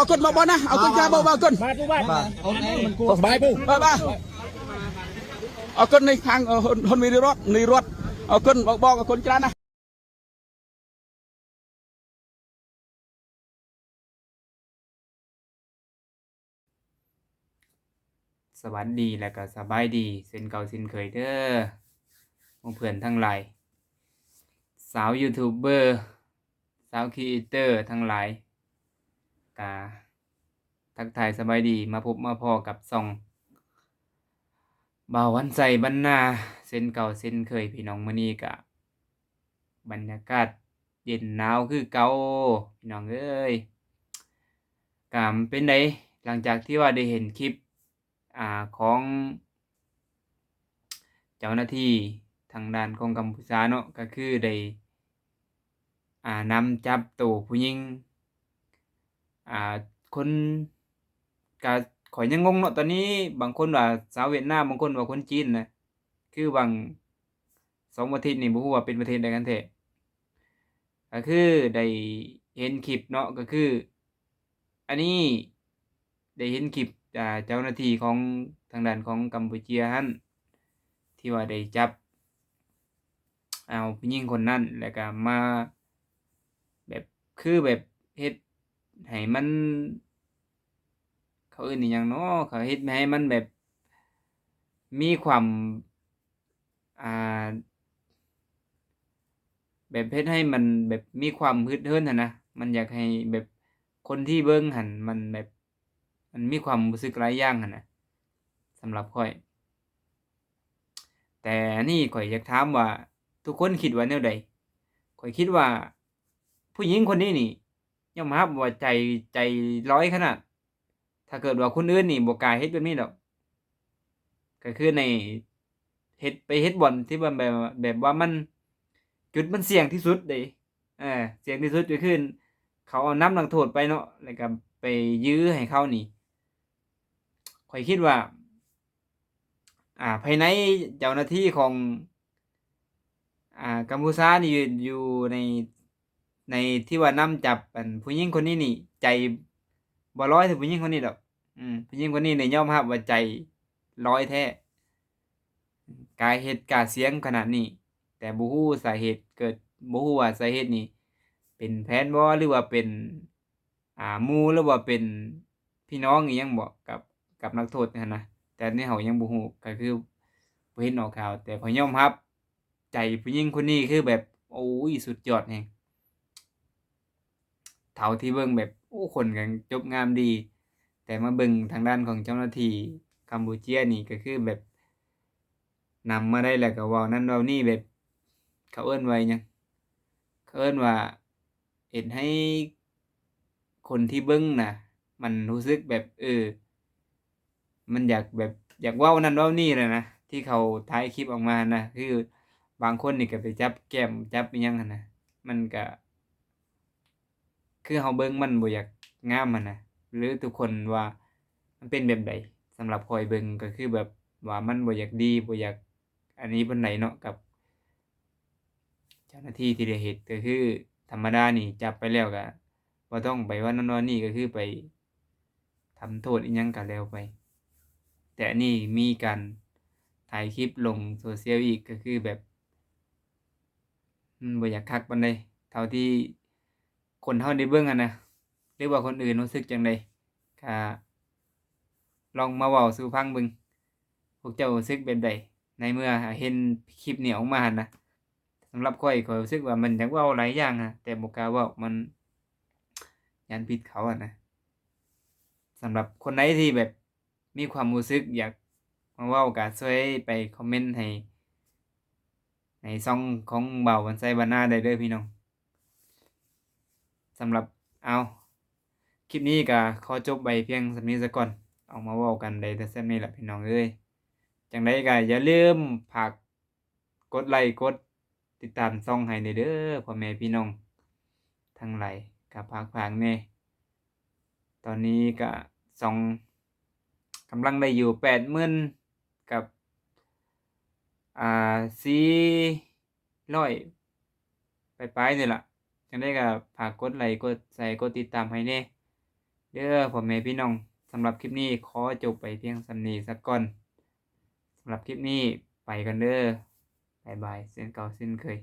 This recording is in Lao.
ອາ ເອົາເກີນມາບໍ່ນະ ເອົາເກີນກາບໍ່ ເອົາເກີນ ມາຕູ້ບ້ານ ໂອ້ ສະບາຍປູ ບາຍບາຍ ເອົາເກີນໃນທາງ ເອີ ຫົນ ຫົນມີເຮືອລົດ ມີເຮືອລົດ ເອົາເກີນ ບອກ ບອກເອົາເກີນການນະ. ສະຫວັດດີ ແລະກະສະບາຍດີເຊັ່ນເກົ່າເຊັ່ນເຄີຍເດີ ໝູ່ເພື່ອນທັງຫຼາຍ ຊາວຢູທູບເບີ ຊາວຄຣີເອເຕີທັງຫຼາຍ ກະທັກທາຍສະບາຍດີ ມາພົບມາພໍ້ກັບຊ່ອງບ່າວວັນໄຊບັນນາ ເຊັ່ນເກົ່າເຊັ່ນເຄີຍ ພີ່ນ້ອງ. ມື້ນີ້ກະບັນຍາກາດເຢັນໜາວຄືເກົ່າ ພີ່ນ້ອງເອີຍ. ກະເປັນໃດ ຫຼັງຈາກທີ່ວ່າໄດ້ເຫັນຄລິບ ອ່າ ຂອງເຈົ້າໜ້າທີ່ທາງດ້ານຂອງກຳປູເຈຍເນາະ ກະຄືໄດ້ ອ່າ ນຳຈັບໂຕຜູ້ຍິງ ອ່າ ຄົນ ກະ ຂ້ອຍຍັງງົງເນາະ ຕອນນີ້ບາງຄົນວ່າຊາວຫວຽດນາມ ບາງຄົນວ່າຄົນຈີນນະ ຄືຫວ່າງສອງປະເທດນີ້ ບໍ່ຮູ້ວ່າເປັນປະເທດໃດກັນແທ້ ກະຄືໄດ້ເຫັນຄລິບເນາະ ກະຄື ອັນນີ້ໄດ້ເຫັນຄລິບ ອ່າ ເຈົ້າໜ້າທີ່ຂອງທາງດ້ານຂອງກຳປູເຈຍຫັ້ນ ທີ່ວ່າໄດ້ຈັບເອົາຜູ້ຍິງຄົນນັ້ນ ແລ້ວກະມາແບບ ຄືແບບເຮັດໃຫ້ມັນ ເຂົາເອີ້ນອີ່ຫຍັງເນາະ ເຂົາເຮັດໃຫ້ມັນແບບມີຄວາມ ອ່າ ແບບເຮັດໃຫ້ມັນແບບມີຄວາມຮຶດເຫີນຫັ້ນນະ ມັນຢາກໃຫ້ແບບຄົນທີ່ເບິ່ງຫັ້ນ ມັນແບບ ມັນມີຄວາມຮູ້ສຶກຫຼາຍຢ່າງຫັ້ນນະ ສຳລັບຂ້ອຍ. ແຕ່ອັນນີ້ຂ້ອຍຢາກຖາມວ່າ ທຸກຄົນຄິດວ່າແນວໃດ? ຂ້ອຍຄິດວ່າຜູ້ຍິງຄົນນີ້ນີ້ ຍອມຮັບວ່າໃຈ ໃຈລອຍຂະໜາດ ຖ້າເກີດວ່າຄົນອື່ນນີ້ບໍ່ກ້າເຮັດແບບນີ້ດອກ ກະຄືໃນເຮັດ ໄປເຮັດບ່ອນທີ່ວ່າແບບ ແບບວ່າມັນ ຈຸດມັນສ່ຽງທີ່ສຸດເດ້ ເອີ ສ່ຽງທີ່ສຸດກະຄືເຂົາເອົານຳນັກໂທດໄປເນາະ ແລ້ວກະໄປຢື້ໃຫ້ເຂົານີ້ ຂ້ອຍຄິດວ່າ ອ່າ ພາຍໃນເຈົ້າໜ້າທີ່ຂອງ ອ່າ ກຳປູເຈຍນີ້ ຢູ່ ຢູ່ໃນ ໃນທີ່ວ່ານຳຈັບ ອັນ ຜູ້ຍິງຄົນນີ້ນີ້ ໃຈບໍ່ລອຍໃສ່ຜູ້ຍິງຄົນນີ້ດອກ ອືມ ຜູ້ຍິງຄົນນີ້ໄດ້ຍອມຮັບວ່າໃຈລອຍແທ້ ກ້າເຮັດກ້າສ່ຽງຂະໜາດນີ້ ແຕ່ບໍ່ຮູ້ສາເຫດ ເກີດ ບໍ່ຮູ້ວ່າສາເຫດນີ້ເປັນແຟນບໍ່ ຫຼືວ່າເປັນ ອ່າ ໝູ່ ຫຼືວ່າເປັນພີ່ນ້ອງອີ່ຫຍັງບໍ່ ກັບ ກັບນັກໂທດຫັ້ນນະ ແຕ່ອັນນີ້ເຮົາຍັງບໍ່ຮູ້ ກະຄືບໍ່ເຫັນອອກຂ່າວ ແຕ່ຂ້ອຍຍອມຮັບ ໃຈຜູ້ຍິງຄົນນີ້ຄືແບບ ໂອ້ຍ ສຸດຍອດແຮງ ເທົ່າທີ່ເບິ່ງແບບ ໂອ້ ຄົນກະຈົບງາມດີ ແຕ່ມາເບິ່ງທາງດ້ານຂອງເຈົ້າໜ້າທີ່ກຳປູເຈຍນີ້ ກະຄືແບບ ນຳມາໄດ້ແລ້ວກະເວົ້ານັ້ນເວົ້ານີ້ ແບບ ເຂົາເອີ້ນວ່າອີ່ຫຍັງ ເຂົາເອີ້ນວ່າ ເຮັດໃຫ້ຄົນທີ່ເບິ່ງນະ ມັນຮູ້ສຶກແບບ ເອີ ມັນຢາກແບບ ຢາກເວົ້ານັ້ນເວົ້ານີ້ແຫຼະນະ ທີ່ເຂົາຖ່າຍຄລິບອອກມາຫັ້ນນະ ຄືບາງຄົນນີ້ກະໄປຈັບແກ້ມ ຈັບອີ່ຫຍັງຫັ້ນນະ ມັນກະ ຄືເຮົາເບິ່ງມັນບໍ່ຢາກງາມຫັ້ນນະ ຫຼືທຸກຄົນວ່າມັນເປັນແບບໃດ? ສຳລັບຂ້ອຍເບິ່ງກະຄືແບບວ່າມັນບໍ່ຢາກດີ ບໍ່ຢາກອັນນີ້ປານໃດເນາະ ກັບເຈົ້າໜ້າທີ່ທີ່ໄດ້ເຮັດ ກະຄືທຳມະດານີ້ຈັບໄປແລ້ວກະບໍ່ຕ້ອງໄປວ່ານັ້ນວ່ານີ້ ກະຄືໄປ ທຳໂທດອີ່ຫຍັງກະແລ້ວໄປ ແຕ່ອັນນີ້ມີການຖ່າຍຄລິບລົງໂຊຊຽວອີກ ກະຄືແບບ ມັນບໍ່ຢາກຄັກປານໃດ ເທົ່າທີ່ຄົນເຮົາໄດ້ເບິ່ງຫັ້ນນະ ຫຼືວ່າຄົນອື່ນຮູ້ສຶກຈັ່ງໃດ ກະລອງມາເວົ້າສູ່ຟັງເບິ່ງ ພວກເຈົ້າຮູ້ສຶກແບບໃດ ໃນເມື່ອເຫັນຄລິບນີ້ອອກມາຫັ້ນນະ? ສຳລັບຂ້ອຍ ຂ້ອຍຮູ້ສຶກວ່າມັນຢາກເວົ້າຫຼາຍຢ່າງນະ ແຕ່ບໍ່ກ້າເວົ້າ ມັນຢ້ານຜິດເຂົາຫັ້ນນະ. ສຳລັບຄົນໃດທີ່ແບບມີຄວາມຮູ້ສຶກຢາກມາເວົ້າ ກໍຊ່ວຍໄປຄອມເມັນໃຫ້ ໃນຊ່ອງຂອງບ່າວວັນໄຊບ້ານນາໄດ້ເດີພີ່ນ້ອງ. ສຳລັບ ເອົາ ຄລິບນີ້ກໍຂໍຈົບໄວ້ພຽງສ່ຳນີ້ສາກ່ອນ. ອອກມາເວົ້າກັນໄດ້ແຕ່ສ່ຳນີ້ລະພີ່ນ້ອງເອີຍ. ຈັ່ງໃດກໍຢ່າລືມຝາກກົດໄລກົດຕິດຕາມຊ່ອງໃຫ້ແດ່ເດີ ພໍ່ແມ່ພີ່ນ້ອງທັງຫຼາຍ ກໍຝາກໆແດ່. ຕອນນີ້ກໍຊ່ອງກຳລັງໄດ້ຢູ່ແປດໝື່ນກັບ ອ່າ ສີ່ຮ້ອຍປາຍໆນີ້ລະ. ຈັ່ງໃດກໍຝາກກົດໄລ ກົດແຊ ກົດຕິດຕາມໃຫ້ແດ່ເດີ ພໍ່ແມ່ພີ່ນ້ອງ. ສຳລັບຄລິບນີ້ຂໍຈົບໄປພຽງສ່ຳນີ້ສາກ່ອນ. ສຳລັບຄລິບນີ້ໄປກ່ອນເດີ. ບາຍບາຍ ເຊັ່ນເກົ່າເຊັ່ນເຄີຍ.